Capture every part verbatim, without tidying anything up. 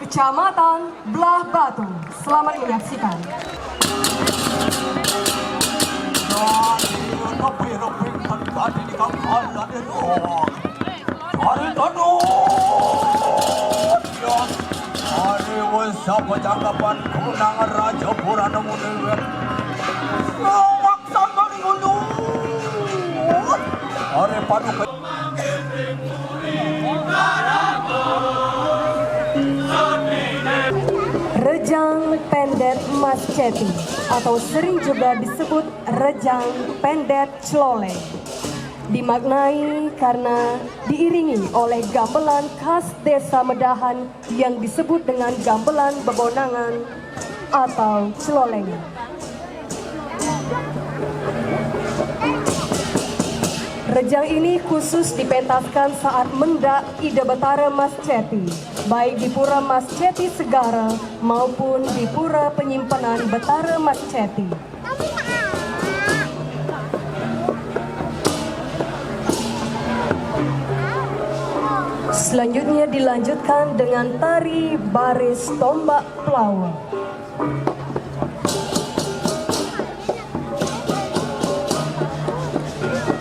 Kecamatan Blahbatuh. Selamat menyaksikan. Hari tanu, ya. Hari wes apa janggapan kunang Raja Purana Muni. Lawak sangkal ngulu. Hari paduka. Rejang Pendet Mas Ceti atau sering juga disebut Rejang Pendet Celoleng dimaknai karena diiringi oleh gamelan khas Desa Medahan yang disebut dengan gamelan bebonangan atau celolengan. Rejang ini khusus dipentaskan saat mendak Ida Betara Mas Ceti, baik di Pura Mas Ceti Segara maupun di Pura Penyimpanan Betara Mas Ceti. Selanjutnya dilanjutkan dengan tari baris tombak pelawa.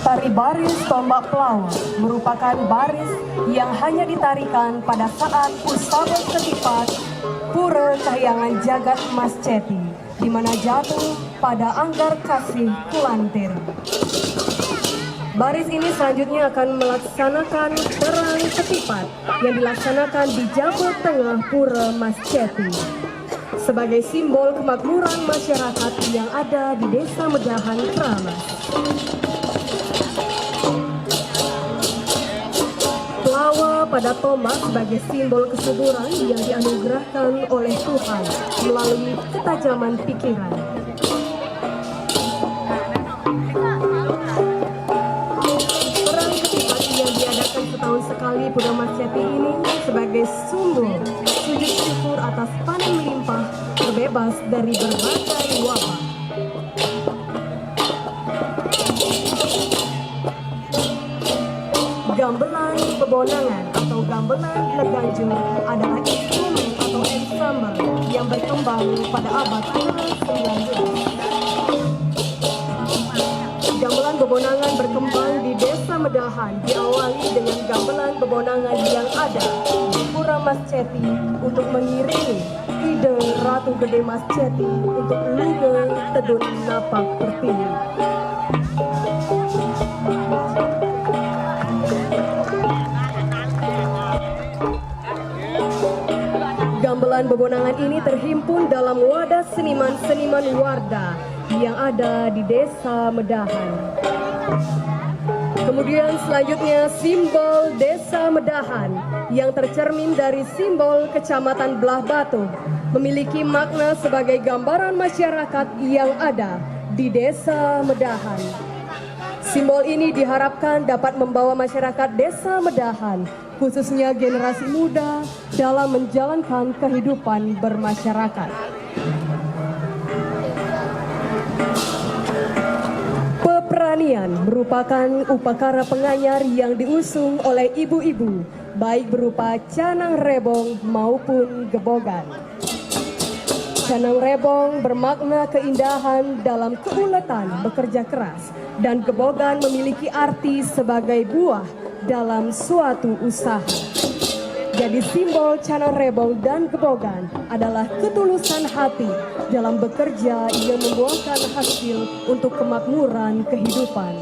Tari baris tombak pelawa merupakan baris yang hanya ditarikan pada saat usaba setipat Pura Kahyangan Jagat Mas Ceti, di mana jatuh pada Anggar Kasih Kulantir. Baris ini selanjutnya akan melaksanakan perang ketipat yang dilaksanakan di Jaba Tengah Pura Mas Ceti sebagai simbol kemakmuran masyarakat yang ada di Desa Medahan Pramas. Pelawa pada tombak sebagai simbol kesuburan yang dianugerahkan oleh Tuhan melalui ketajaman pikiran. Perang ketiga yang diadakan setahun sekali Pura Mas Ceti ini sebagai sumber sujud syukur atas panen melimpah, terbebas dari berbagai wabah. Gamelan bebonangan atau gamelan bleganjur adalah instrumen atau ensemble yang berkembang pada abad ke-sembilan belas. Gamelan bebonangan berkembang di Desa Medahan, diawali dengan gamelan bebonangan yang ada di Pura Mas Ceti untuk mengiringi Ida Ratu Gede Mas Ceti untuk lunga tedun napak pertiwi. Gamelan bebonangan ini terhimpun dalam wadah seniman-seniman Warda yang ada di Desa Medahan. Kemudian selanjutnya simbol Desa Medahan yang tercermin dari simbol Kecamatan Blahbatuh memiliki makna sebagai gambaran masyarakat yang ada di Desa Medahan. Simbol ini diharapkan dapat membawa masyarakat Desa Medahan, khususnya generasi muda, dalam menjalankan kehidupan bermasyarakat. Peperanian merupakan upakara penganyar yang diusung oleh ibu-ibu, baik berupa canang rebong maupun gebogan. Canang rebong bermakna keindahan dalam keuletan bekerja keras, dan gebogan memiliki arti sebagai buah dalam suatu usaha. Jadi simbol canang rebong dan gebogan adalah ketulusan hati dalam bekerja yang membuahkan hasil untuk kemakmuran kehidupan.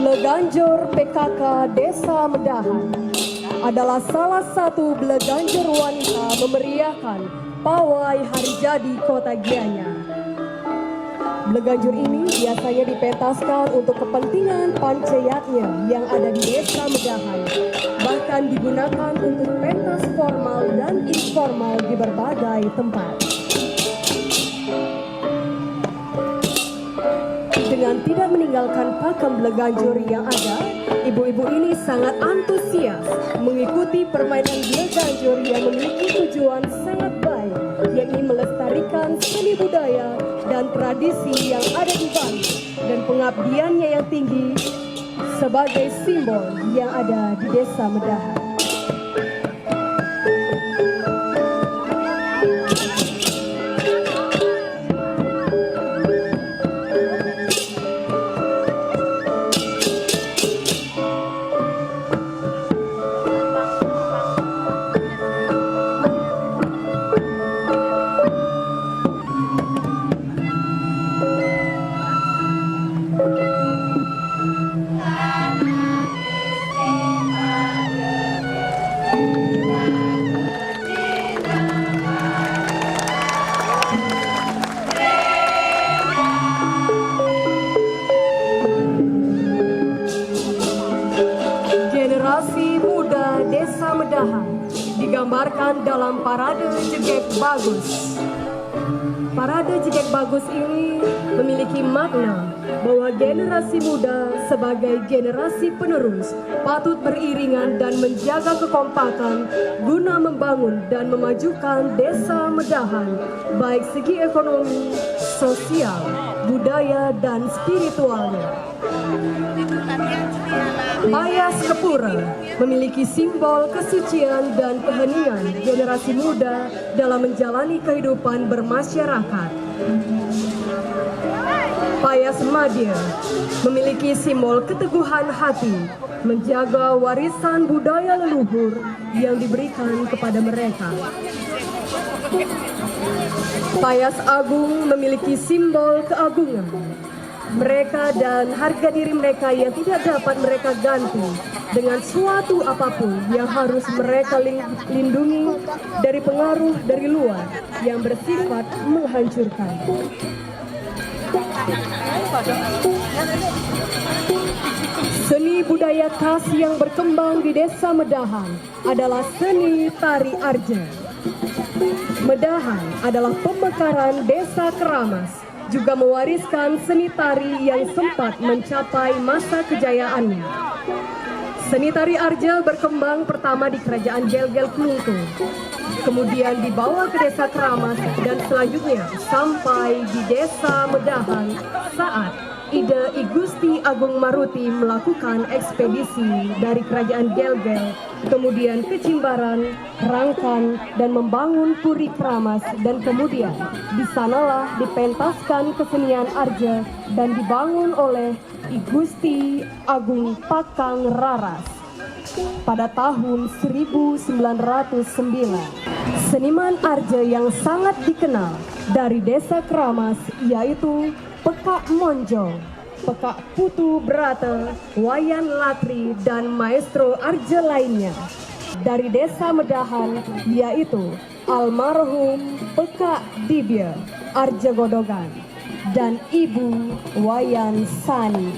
Bleganjur P K K Desa Medahan adalah salah satu bleganjur wanita memeriahkan pawai hari jadi Kota Gianyar. Bleganjur ini biasanya dipentaskan untuk kepentingan panceyatnya yang ada di Desa Medahan, bahkan digunakan untuk pentas formal dan informal di berbagai tempat. Dengan tidak meninggalkan pakem bleganjur yang ada, ibu-ibu ini sangat antusias mengikuti permainan bleganjur yang memiliki tujuan sangat baik, yakni melestarikan seni budaya dan tradisi yang ada di Bali. dan pengabdiannya yang tinggi sebagai simbol yang ada di Desa Medahan. Generasi muda Desa Medahan digambarkan dalam parade jegek bagus. Parade jegek bagus ini memiliki makna bahwa generasi muda sebagai generasi penerus patut beriringan dan menjaga kekompakan guna membangun dan memajukan Desa Medahan, baik segi ekonomi, sosial, budaya, dan spiritualnya. Payas Kepura memiliki simbol kesucian dan keheningan generasi muda dalam menjalani kehidupan bermasyarakat. Payas Madya memiliki simbol keteguhan hati, menjaga warisan budaya leluhur yang diberikan kepada mereka. Payas Agung memiliki simbol keagungan, mereka dan harga diri mereka yang tidak dapat mereka ganti dengan suatu apapun yang harus mereka ling- lindungi dari pengaruh dari luar yang bersifat menghancurkan. Seni budaya khas yang berkembang di Desa Medahan adalah seni tari arja. Medahan adalah pemekaran Desa Keramas, juga mewariskan seni tari yang sempat mencapai masa kejayaannya. Seni tari arja berkembang pertama di Kerajaan Gelgel Klungkung, kemudian dibawa ke Desa Keramas, dan selanjutnya sampai di Desa Medahan saat Ida I Gusti Agung Maruti melakukan ekspedisi dari Kerajaan Gelgel, kemudian ke Jimbaran, Rangkan, dan membangun Puri Keramas, dan kemudian di sanalah dipentaskan kesenian arja dan dibangun oleh I Gusti Agung Pakang Raras pada tahun seribu sembilan ratus sembilan. Seniman arja yang sangat dikenal dari Desa Keramas yaitu Pekak Monjong, Pekak Putu Brata, Wayan Latri, dan maestro arja lainnya dari Desa Medahan, yaitu almarhum Pekak Dibia Arja Godogan dan Ibu Wayan Sani.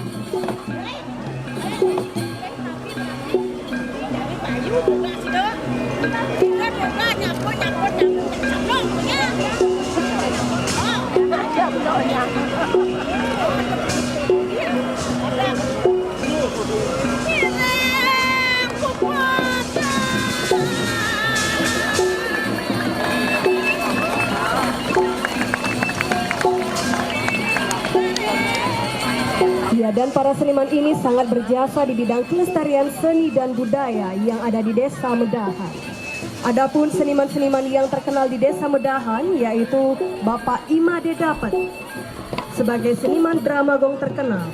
Ya, dan para seniman ini sangat berjasa di bidang kelestarian seni dan budaya yang ada di Desa Medahan. Adapun seniman-seniman yang terkenal di Desa Medahan yaitu Bapak Imade Dapet sebagai seniman drama gong terkenal,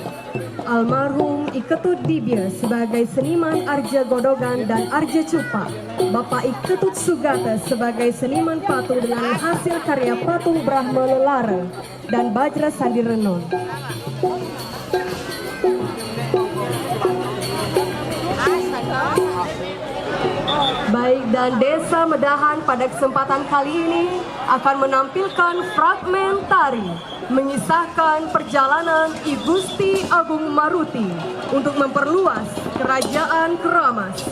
almarhum I Ketut Dibia sebagai seniman arja godogan dan arja cupak, Bapak I Ketut Sugata sebagai seniman patung dengan hasil karya patung Brahma Lelara dan Bajra Sandi Renon. Baik, dan Desa Medahan pada kesempatan kali ini akan menampilkan fragmen tari mengisahkan perjalanan I Gusti Agung Maruti untuk memperluas Kerajaan Keramas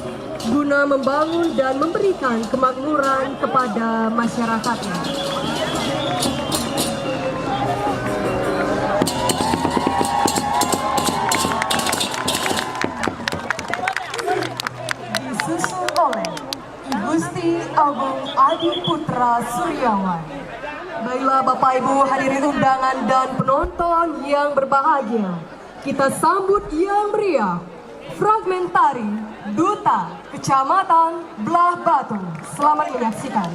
guna membangun dan memberikan kemakmuran kepada masyarakatnya. Disusul oleh I Gusti Agung Adi Putra Suryawan. Baiklah, Bapak Ibu hadirin undangan dan penonton yang berbahagia, kita sambut yang meriah fragmen tari Duta Kecamatan Belah Batu. Selamat menyaksikan.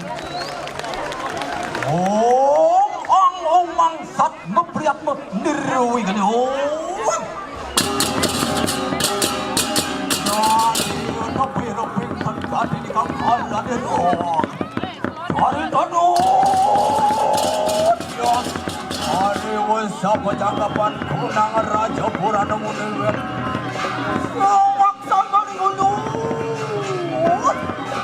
Om ang umang sat mepriat me nirwi gani om. Dari nepi-nepi terjadi di kang Allah di om. Dari tanu. Hari wesa pejanggapan kunang Raja Purana Muniwet. Selamat sambil ulut.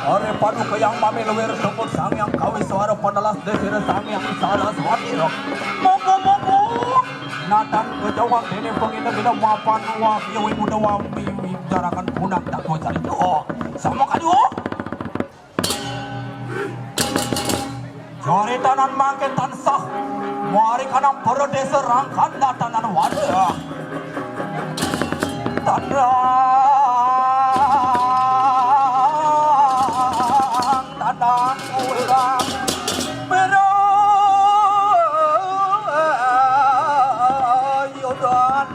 Are paduka yang mami luwir tepuk sang yang kawi suara panelas desira sang yang salah suati. Monggo monggo. Natan kejawab dene pengina bila mapan wah yawi muda wami jarakan punang tak kau cari doa. Sama kayu. Jari tanan mangke tansah. Mari kanang para desa rangkan datanan wadah. Tandang tandang ulang. Berayudan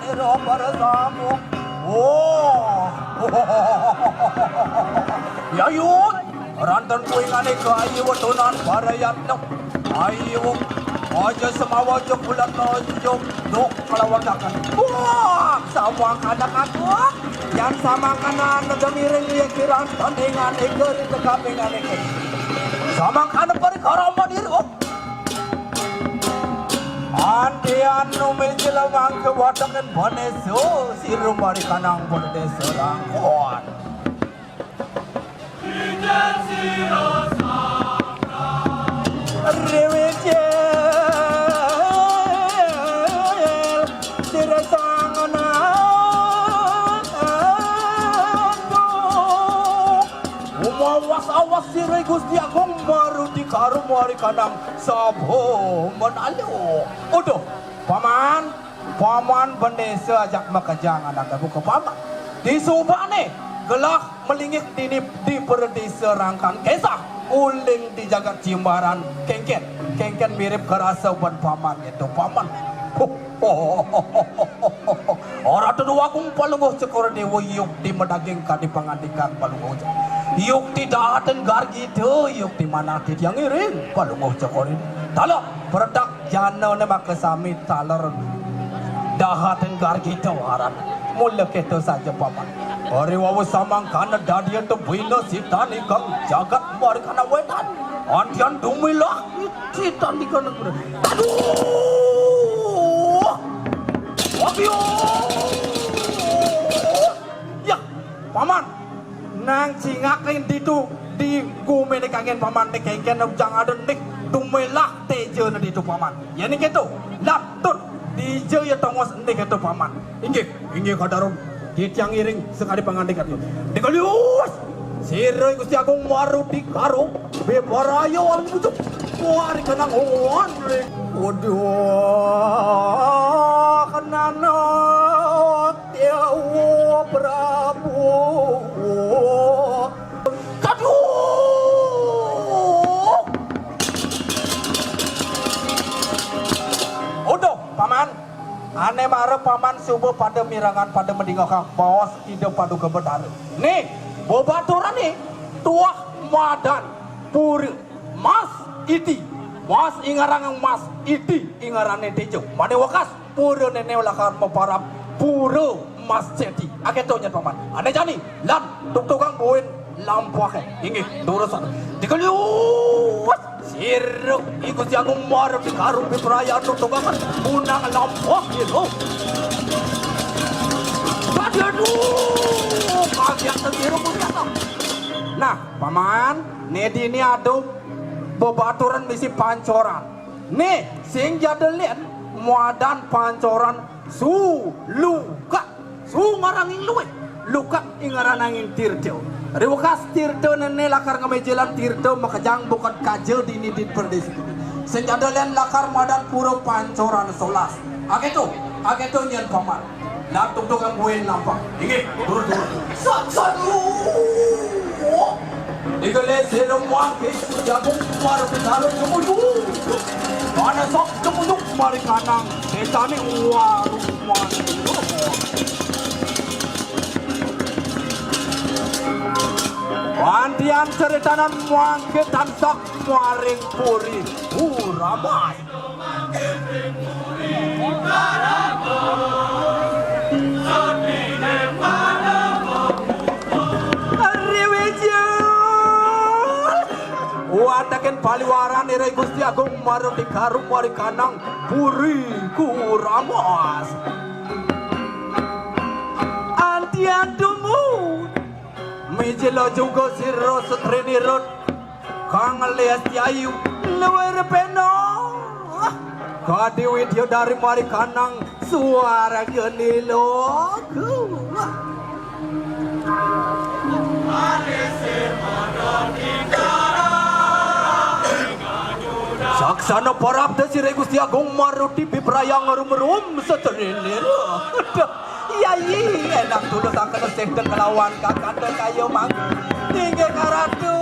niro bersambung. Oh. Yayut. Ranten kuingane ke ayu wetunan para yatno. Ayu. Aja semawa jok bulan jok dok melawatakan. Wah, sama anak aku. Yang sama kanan negeri ring ya kiran tandingan eke di tegapingan eke. Sama kanan perkara madir. Oh. Antian numil jelemang kewatakan boneso sirum bari kanang boneso rangkon. Umawas-awas sira Gusti Agung maruti karo muari kanang sabo menalu. Uduh, paman, paman bendesa ajak makejang anak buka paman. Disubane gelah melingit dini di perdesa rangkan kesah uling di jagat Jimbaran kengken kengken mirip kerasa ban paman itu paman. Ora tuduh agung palungguh cekor dewa yuk di medaging kadi pangandikan palungguh. Yuk di dahaten gargita yuk di manah titiang iring palungguh cekor ini. Dalam peredak jana ne maka sami taler dahaten gargita aran. Mula keto saja paman. Ari wawu samangkana dadia tebina sitanikang jagat marikana wetan. Antian dumilah sitanikang negeri. Aduh. Wabiu. Ya, paman. Nang cingak lain ditu di gumene kangen paman nek kengken jang ada nek dumilah teja ne ditu paman. Ya nek keto. Latut dija ya tongos nek keto paman. Inggih, inggih kadarum. Titiang iring sekadi pangandikan. Dikalius. Sira Gusti Agung maruti karo bebaraya wali bujuk. Muari kenang hoan. Waduh, kenana Dewa Prabu. Kaduh. Uduh, paman. Ane mara paman suba pada mirengang pada medingehang baos Ida Paduka Betara. Nih, bebaturan nih tuah madan pura mas iti. Mas ingarang mas iti ingarane tejo. Mane wekas pura nene lakar maparab pura mas ceti. Aketo nyet paman. Ane jani lan tuktukang buin lampah. Inggih, durus. Dikelius. Siruk iku siang umar di karung di perayaan tuktukangan. Unang lampah gitu. Aduh, kagiat siruk biasa. Nah, paman, nedi ini aduh bebaturan misi pancoran. Nih, sing jadelen muadan pancoran su luka. Su ngaranging luwe, luka ingarananging tirta. Riwekas tirta nene lakar ngamejelan tirta makejang bukan kaja dini di perdesi. Senjata len lakar madan pura pancoran solas. Ageto, ageto nyen paman. Latuk tukang buin lampah. Inggih, turun, turun. Sat, sat, Digelesir mangke Gusti Agung Maruti Karung Jumuduk. Mana sok Jumuduk mari kanang. Setane warung mari. Pantian ceritanan mangke tansah maring puri Uramas. Riwijil. Wataken paliwaran ira Gusti Agung Maruti Karung wari kanang puri Kuramas. Antian dumun. Mijilo juga sira setrini rut kang lias ayu luwir peno. Kadi widya dari mari kanang suara geni loku. Saksana parabda sira Gusti Agung Maruti biprayang rum-rum setrini rut. Yayi, enang tulus angkana sekda kelawan kakanda kaya mangke. Inggih karatu,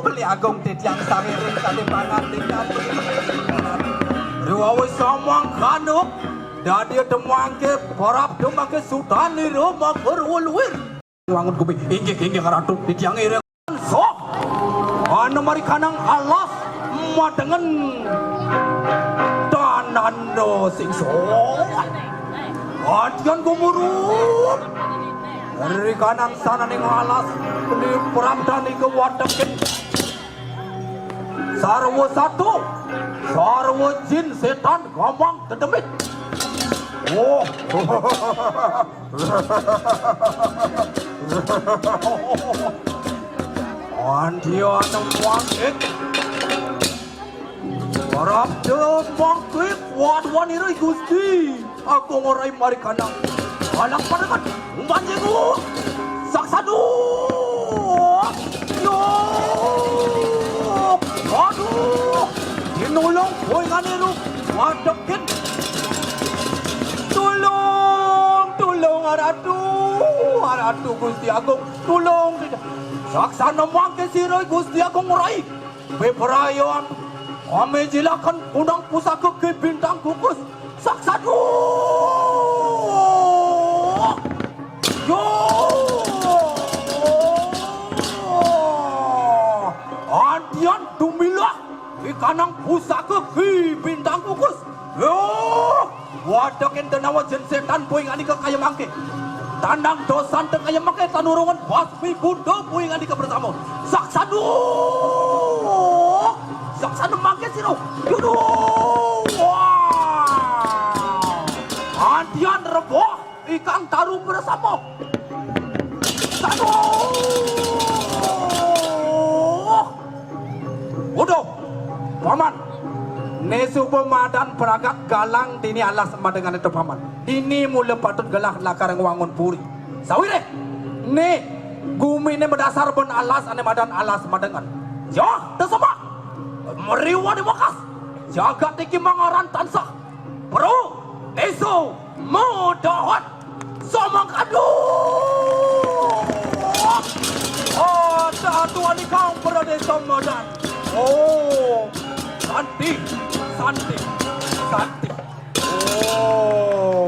beli agung titiang sawiring kalimangan dikabri. Ruwawi samangkana, dadi temangke, parab temangke sutanira magur wuluwir. Wangun gumi, inggih, inggih karatu, titiang iring. Soh, ana mari kanang alas madengen tananda sing soh. Adian gumurut. Ri kanang sananing alas, di pramdani kewadekin. Sarwa satu, sarwa jin setan gamang dedemit. Oh. Andian mangkik. Parabda mangkik, wan-wanira Gusti. Aku ngorai mari kanang. Anak padangan, umbanjingu. Saksadu. Yo. Aduh. Tinulung, boy nganiru. Wadekin. Tulung, tulung, aratu. Aratu Gusti Agung. Tulung, saksana mangke sira Gusti Agung rai. Bebrayan, ame jilakan kunang pusaka ke bintang kukus. Saksadu. Yo. Andian dumilah ikanang pusaka ke bintang kukus. Yo. Wadekin tenawa jin setan puing anika kaya mangke. Tandang dosan te kaya mangke tanurungan basmi bundo puing anika bersama. Saksadu. Saksadu mangke sira. Yuduh. Wah. Andian reboh ikang taru bersama. Saduh. Uduh, Paman. Ne suba madan pragat galang dini alas madengan ento, Paman. Dini mula patut gelah lakar ngwangun puri. Sawire, ne gumine madasar ban alas ane madan alas madengan. Yah, tesemak. Meriwa di bakas. Jagat iki mangaran tansah. Pro, Isu, Mudahat. Somang aduh. Oh, satuan ikang pradesa madan. Oh, santi, santi, santi. Oh.